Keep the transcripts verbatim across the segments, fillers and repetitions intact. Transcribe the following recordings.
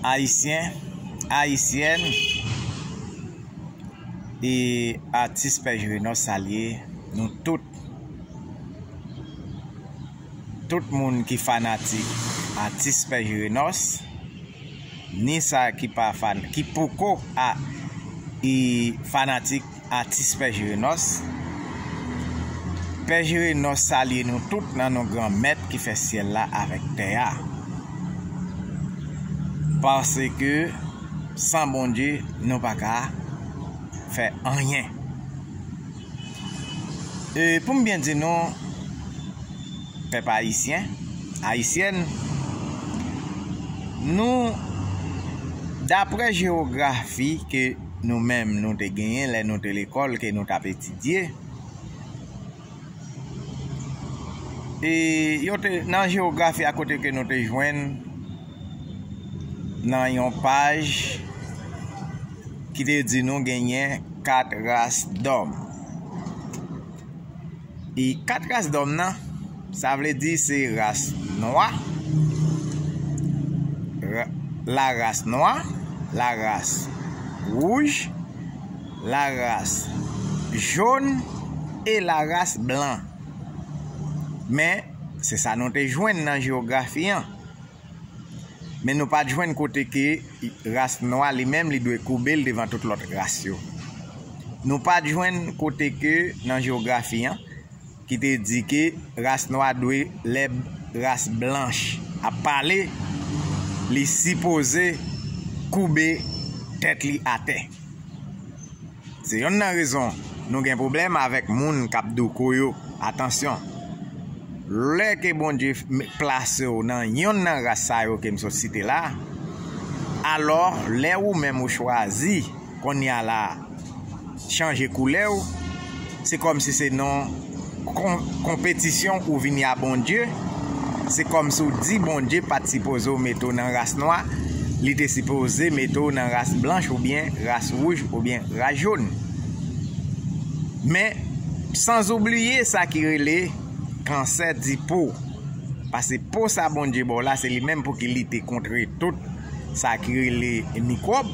Ayisyen, Ayisyèn, e atis Pè Jerenòs salye nou tout. Tout moun ki fanatik atis Pè Jerenòs, ni sa ki pa fan, ki poko a, e fanatik atis Pè Jerenòs. Pè Jerenòs salye nou tout nan non Granmèt ki fè syèl la avèk tè a. Paske san Bondye, nou pa ka fè anyen. E pou m byen di nou, pèp ayisyen, ayisyèn, nou, daprè jewografi ke nou menm nou te genyen lè nou te lekòl, ke nou t ap etidye, e yo te, nan jewografi a kote ke nou te jwenn nan yon paj ki te di nou genyen kat ras dòm. E kat ras dòm nan, sa vle di se ras nwa, ra-, la ras nwa, la ras wouj, la ras jòn e la ras blan. Men, se sa nou te jwenn nan jewografi an. Men nou pa t jwenn kote ke ras nwa li menm li dwe koube l devan tout lòt ras yo. Nou pa t jwenn kote ke nan jewografi an ki te di ke ras nwa dwe, lè ras blanch ap pale, li sipoze koube tèt li atè. Se yonn nan rezon nou gen pwoblèm avèk moun k ap douko yo. Atansyon! Lè ke Bondye m-, plase w nan yonn nan ras sa yo ke m sot site la, alò, lè ou menm ou chwazi, kounye a la, chanje koulè w, se kòmsi se nan kon-, konpetisyon ou vini a Bondye, se kòmsi w di Bondye pa t sipoze w mete w nan ras nwa, li te sipoze mete w nan ras blanch oubyen ras wouj oubyen ras jòn. Men, sanzoubliye sa ki rele kansè di po. Paske po sa Bondye ba w la, se li menm pou ki lite kont tout sa ki rele mikwòb.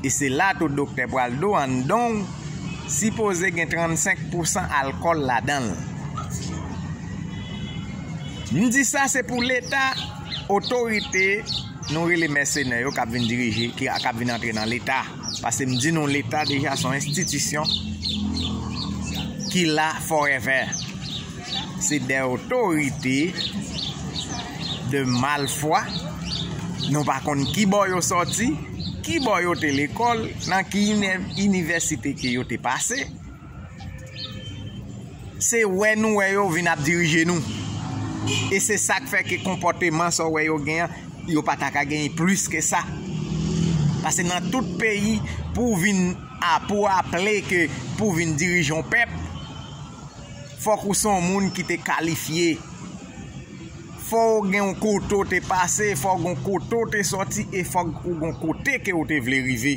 E se la tout doktè pral di w anndan w sipoze gen trannsenk pousan alkòl ladan l. M di sa se pou Leta, otorite, nou rele mèsenè yo k ap vin dirije, ki, k ap vin antre nan Leta. Paske m di nou Leta deja se yon enstitisyon ki la forever. Se de otorite de malfwa. Nou pa konn ki bò yo sòti, ki bò yo te lekòl, nan ki ine-, inivèsite ke yo te pase. Se wè nou wè yo vin ap dirije nou. E se sa k fè ke konpòteman sa w wè yo gen an, yo pa ta ka genyen plis ke sa. Paske nan tout peyi, pou w vin a, pou w aple ke pou w vin dirije yon pèp, fòk ou se yon moun ki te kalifye. Fò w gen yon kote w te pase, fò w gen yon kote w te sòti, e fòk ou gen yon kote ke w te vle rive.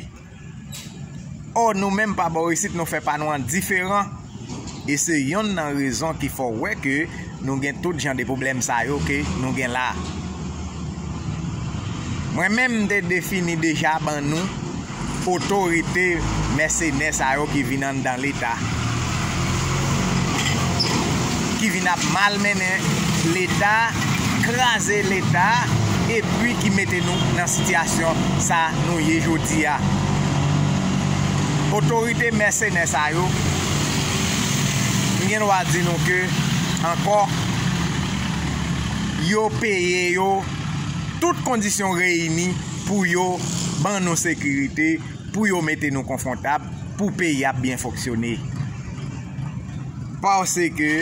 Ò, nou menm pa bò isit, nou fè pa nou an diferan. E se yonn nan rezon ki fè w wè ke nou gen tout jan de pwoblèm sa yo ke nou gen la. Mwen menm, m te defini deja ban nou otorite mèsenè sa yo ki vin anndan Leta, ki vin ap malmennen Leta, kraze Leta, epi ki mete nou nan sitiyasyon sa nou ye jodi a. Otorite mèsenè sa yo, m gen dwa di nou ke, ankò, yo peye yo tout kondisyon reyini pou yo ban nou sekirite, pou yo mete nou konfòtab, pou peyi a byen fonksyone. Paske,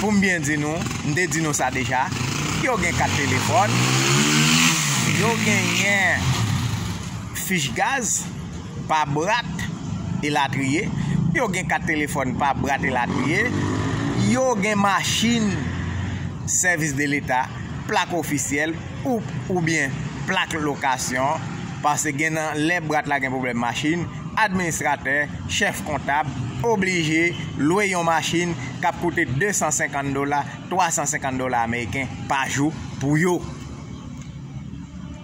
pou m byen di nou, m te di nou sa deja, yo gen kat telefòn, yo genyen fich gaz pa brat, elatriye, yo gen kat telefòn pa brat, elatriye, yo gen machin sèvis de Leta, plak ofisyèl, ou, oubyen plak lokasyon, paske gen nan lè brat la gen pwoblèm machin, administratè, chèf kontab oblije lwe yon machin k ap koute de san senkant dola, twa san senkant dola ameriken pa jou pou yo.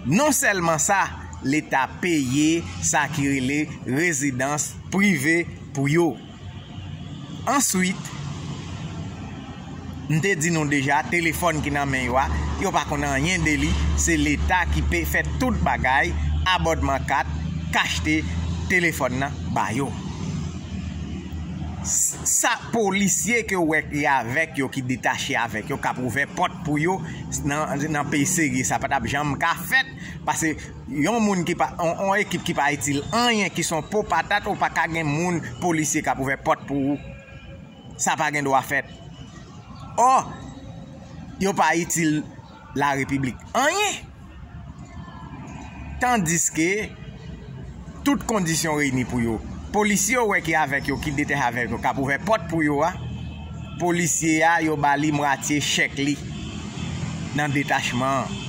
Non sèlman sa, Leta peye sa ki rele rezidans prive pou yo. Answit, m te di nou deja, telefòn ki nan men yo a, yo pa konn anyen de li, se Leta ki pe fè tout bagay, abòdman kat, k achte telefòn nan ba yo. Sa polisye ke w wè ki avèk yo, ki detache avèk yo, k ap ouvè pòt pou yo nan, nan peyi serye, sa pa t ap janm ka fèt, paske yon moun ki pa, yon, yon ekip ki pa itil anyen, ki son po patat, ou pa ka gen moun polisye k ap ouvè pòt pou ou. Sa pa gen dwa fèt. Ò, yo pa itil larepiblik anyen. Tandiske tout kondisyon reyini pou yo. Polisye yo wè ki avèk yo, ki detache avèk yo, k ap ouvè pòt pou yo a, polisye a, yo ba li mwatye chèk li nan detachman an.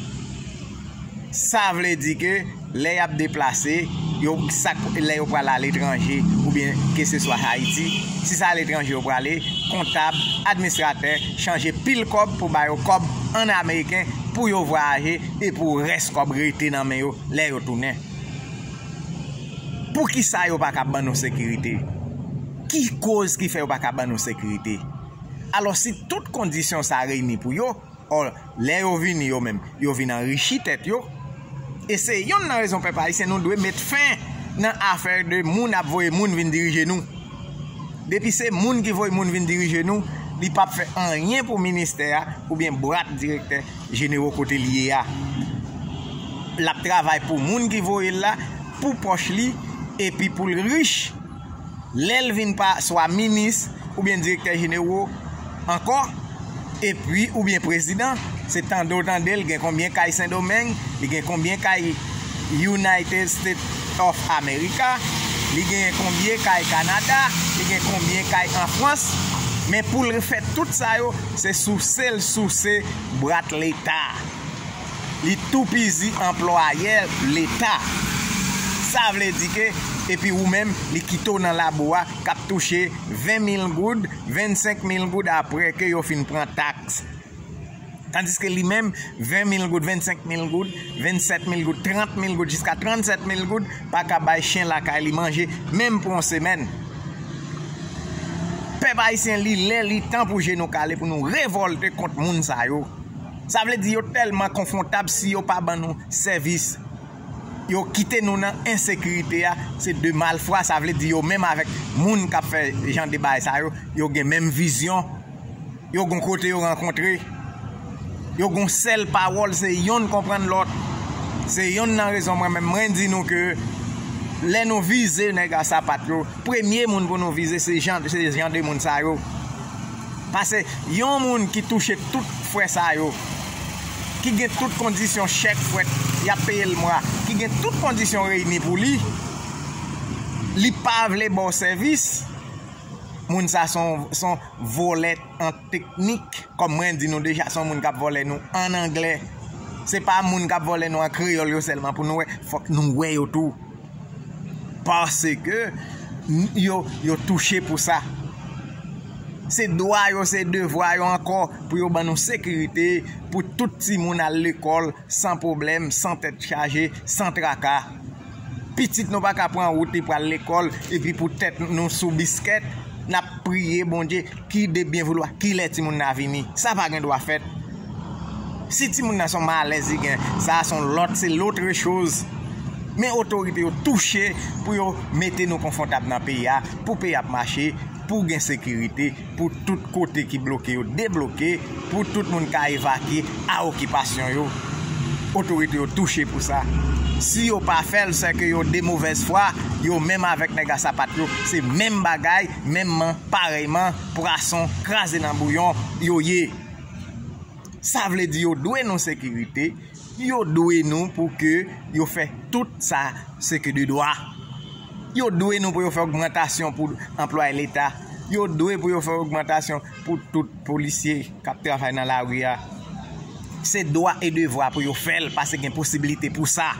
Sa vle di ke lè y ap deplase, yo, sa, lè yo pral aletranje, oubyen keseswa Ayiti, si se aletranje yo prale, kontab, administratè, chanje pil kòb pou ba yo kòb an ameriken pou yo vwayaje e pou rès kòb rete nan men yo lè yo tounen. Poukisa yo pa ka ban nou sekirite? Ki koz ki fè yo pa ka ban nou sekirite? Alò, si tout kondisyon sa reyini pou yo, ò, lè yo vini yo menm, yo vin anrichi tèt yo. E se yonn nan rezon pèp ayisyen nou dwe met fen nan afè de moun ap voye moun vin dirije nou. Depi se moun ki voye moun vin dirije nou, li p ap fè anyen pou ministè a oubyen bwat direktè jenero kote li ye a. L ap travay pou moun ki voye l la, pou pòch li, epi pou l rich. Lè l vin pa swa minis oubyen direktè jenero ankò, epi oubyen prezidan, se tande w tande l gen konbyen kay Sendomeng, li gen konbyen kay United States of America, li gen konbyen kay Kanada, li gen konbyen kay an Frans. Men pou l fè tout sa yo, se souse l souse bwat Leta. Li toupizi anplwayè Leta. Sa vle di ke, epi ou menm, li kite w nan labo a, k ap touche ven mil goud, vennsenk mil goud apre ke yo fin pran taks. Tandiske li menm, ven mil goud, vennsenk mil goud, vennsèt mil goud, trant mil goud, jiska trannsèt mil goud, pa ka bay chen lakay li manje, menm pou yon semèn. Pèp ayisyen, li lè, li tan pou je nou kale, pou nou revòlte kont moun sa yo. Sa vle di yo tèlman konfwontab, si yo pa ban nou sèvis, yo kite nou nan ensekirite a, se de malfwa, sa vle di yo menm avèk moun k ap fè jan de bagay sa yo, yo gen menm vizyon, yo gon kote yo rankontre, yo gon sèl pawòl, se yonn konprann lòt. Se yonn nan rezon mwen menm, mwen di nou ke lè nou vize nèg a sapat yo, premye moun pou nou vize se jan, se jan de moun sa yo. Paske yon moun ki touche tout frè sa yo, ki gen tout kondisyon chèk frèt, y ap peye l mwa, ki gen tout kondisyon reyini pou li, li pa vle ba w sèvis, moun sa se yon, se yon vòlè an teknik. Kòm mwen di nou deja, se yon moun k ap vòlè nou an anglè. Se pa moun k ap vòlè nou an kreyòl yo sèlman pou nou wè, fòk nou wè yo tou. Paske n-, yo, yo touche pou sa. Se dwa yo, se devwa yo ankò pou yo ban nou sekirite, pou tout timoun al lekòl san pwoblèm, san tèt chaje, san traka. Pitit nou pa ka pran wout li pral lekòl, epi pou tèt nou sou biskèt, n ap priye Bondye, ki de byen voulwa, ki lè timoun nan vini. Sa pa gen dwa fèt. Si timoun nan se yon malèz li gen, sa a se yon lòt, se lotre choz. Men otorite yo touche pou yo mete nou konfwontab nan peyi a, pou peyi a ap mache, pou gen sekirite, pou tout kote ki bloke yo debloke, pou tout moun ka evakye a okipasyon yo. Otorite yo touche pou sa. Si yo pa fè l, sèke yo de movèz fwa, yo menm avèk nèg a sapat yo, se menm bagay, menmman, parèyman, pwason kraze nan bouyon yo ye. Sa vle di yo dwe nou sekirite, yo dwe nou pou ke yo fè tout sa, se ke de dwa. Yo dwe nou pou yo fè ogmantasyon pou anplwaye Leta. Yo dwe pou yo fè ogmantasyon pou tout polisye k ap travay nan lari a. Se dwa e devwa pou yo fè l, paske gen posiblite pou sa.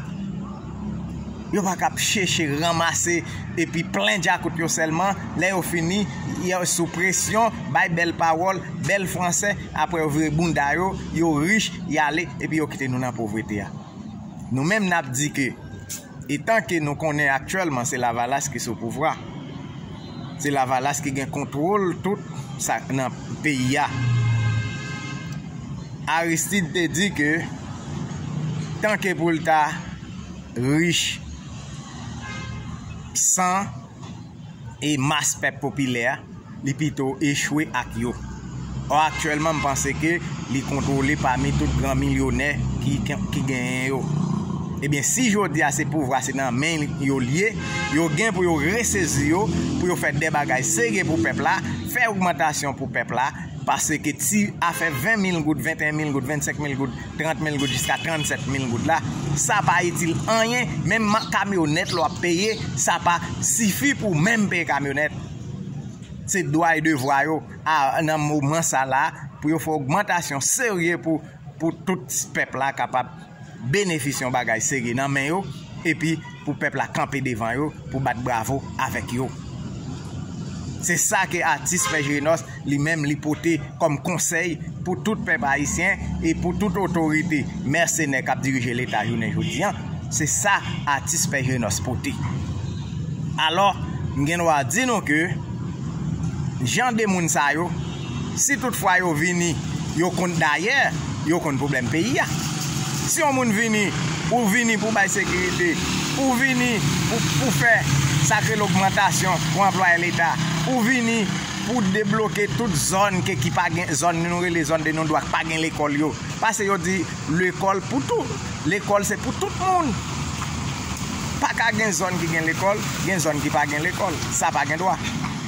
Yo pa ka ap chèche ranmase epi plen djakout yo sèlman. Lè yo fini, yo sou presyon, bay bèl pawòl, bèl fransè, apre yo vire bounda yo, yo rich, y ale, epi yo kite nou nan povrete a. Nou menm n ap di ke, etan ke nou konnen aktyèlman se Lavalas ki sou pouvwa, se Lavalas ki gen kontwòl tout sa nan peyi a. Aristide te di ke tanke pou l ta rich san e mas pèp popilè a, li pito echwe ak yo. Ò, aktyèlman, m panse ke li kontwole pami tout gran milyonè ki, ki genyen yo. Ebyen, si jodi a se pouvwa, se nan men yo l ye, yo gen pou yo resezi yo, pou yo fè de bagay serye pou pèp la, fè ogmantasyon pou pèp la, paske ti afè ven mil goud, venteyen mil goud, vennsenk mil goud, trant mil goud jiska trannsèt mil goud la, sa pa itil anyen, menm ma-, kamyonèt lè w ap peye, sa pa sifi pou w menm peye kamyonèt. Se dwa e devwa yo a, nan moman sa la, pou yo fè ogmantasyon serye pou, pou tout pèp la kapab benefisye yon bagay serye nan men yo, epi pou pèp la kanpe devan yo, pou bat bravo avèk yo. Se sa ke atis Pè Jirinòs, li menm, li pote kòm konsèy pou tout pèp ayisyen e pou tout otorite mèsenè k ap dirije Leta jounen jodi a. Se sa atis Pè Jirinòs pote. Alò, m gen dwa di nou ke jan de moun sa yo, si toutfwa yo vini, yo konn, dayè, yo konn pwoblèm peyi a. Si yon moun vini, ou vini pou bay sekirite, ou vini pou, pou fè sa k rele ogmantasyon pou anplwaye Leta, ou vini pou debloke tout zòn ke, ki pa gen, zòn nou rele zòn de non dwa, k pa gen lekòl yo. Paske yo di lekòl pou tout. Lekòl se pou tout moun. Pa ka gen zòn ki gen lekòl, gen zòn ki pa gen lekòl. Sa pa gen dwa.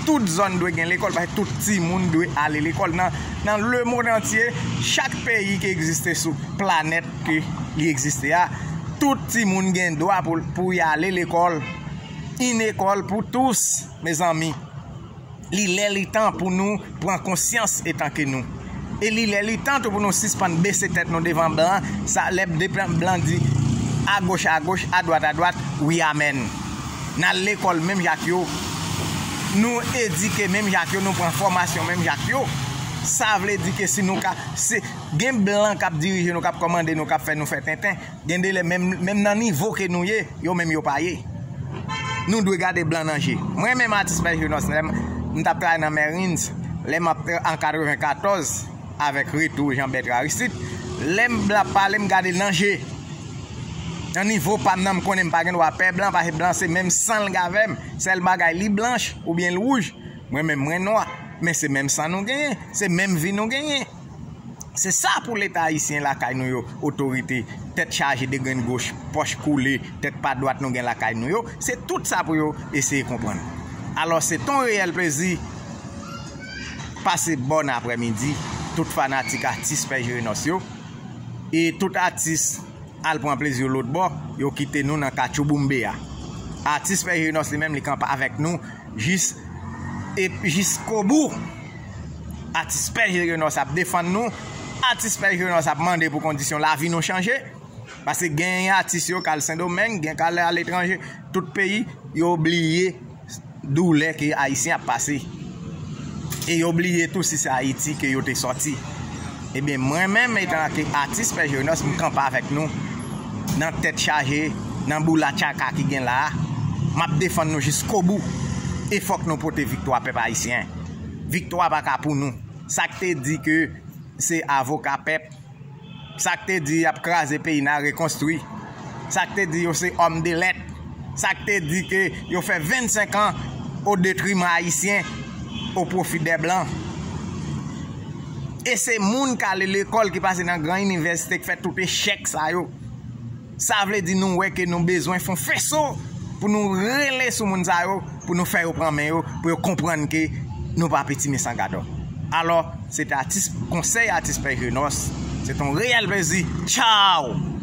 Tout zòn dwe gen lekòl, paske tout timoun dwe ale lekòl. Nan, nan lemonn antye, chak peyi ki egziste sou planèt ke li egziste a, tout timoun gen dwa pou, pou y ale lekòl. Une école pour tous, mezanmi. Li lè, li tan pou nou pran konsyans etan ke nou. E li lè, li tan tou pou nou sispann bese tèt nou devan blan. Sa, lè de blan, blan di agoch, agoch, adwat, adwat, wi, amèn. N al lekòl menm jan ak yo. Nou edike menm jan ak yo, nou pran fòmasyon menm jan ak yo. Sa vle di ke si nou ka, se, gen blan k ap dirije nou, k ap kòmande nou, k ap fè nou fè tenten. Gen de lè, menm, menm nan nivo ke nou ye, yo menm yo pa ye. Nou dwe gade blan nan je. Mwen menm, atis Pè Jirinòs, lè m, m t ap travay nan Marines, lè m ap, an katreven katòz, avèk retou Jean Bertrand Aristide, lè m ap pale, m gade l nan je. Nan nivo pa m nan, m konnen m pa gen dwa pè blan, paske blan se menm san l gen avè m. Sèl bagay, li blanch oubyen l wouj. Mwen menm, mwen nwa. Men se menm san nou genyen, se menm vi nou genyen. Se sa pou Leta ayisyen lakay nou yo, otorite, tèt chaje de grenn goch, pòch koule, tèt pa dwat nou gen lakay nou yo, se tout sa pou yo eseye konprann. Alò, se t on reyèl plezi pase bòn aprèmidi, tout fanatik atis Pè Jirinòs yo, e tout atis al pran plezi yo lòt bò, yo kite nou nan katchouboumbe a. Atis Pè Jirinòs li menm, li kanpe avèk nou jis, e jiskobou. Atis Pè Jirinòs ap defann nou. Atis Pè Jirinòs ap mande pou kondisyon lavi nou chanje. Paske gen atis yo k al Sendomeng, gen k al aletranje, tout peyi, yo bliye doulè ke Ayisyen ap pase. E yo bliye tou si se Ayiti ke yo te sòti. Ebyen, mwen menm, etanke atis Pè Jirinòs, m kanpe avèk nou nan tèt chaje, nan boula tchaka ki gen la a. M ap defann nou jiskobou. E fòk nou pote viktwa pèp ayisyen. Viktwa pa ka pou nou. Sa k te di ke se avoka pèp, sa k te di y ap kraze peyi n a rekonstwi, sa k te di yo se òm de lèt, sa k te di ke yo fè vennsenk an o detriman ayisyen, o pwofi dè blan. E se moun k ale lekòl, ki pase nan gran inivèsite, k fè tout echèk sa yo. Sa vle di nou wè ke nou bezwen fè on feso pou nou rele sou moun sa yo, pou nou fè yo pran men yo, pou yo konprann ke nou pa piti men san gadò. Alò, se te atis, konsèy atis Pè Jirinòs. Se te on reyèl plezi. Tchaw!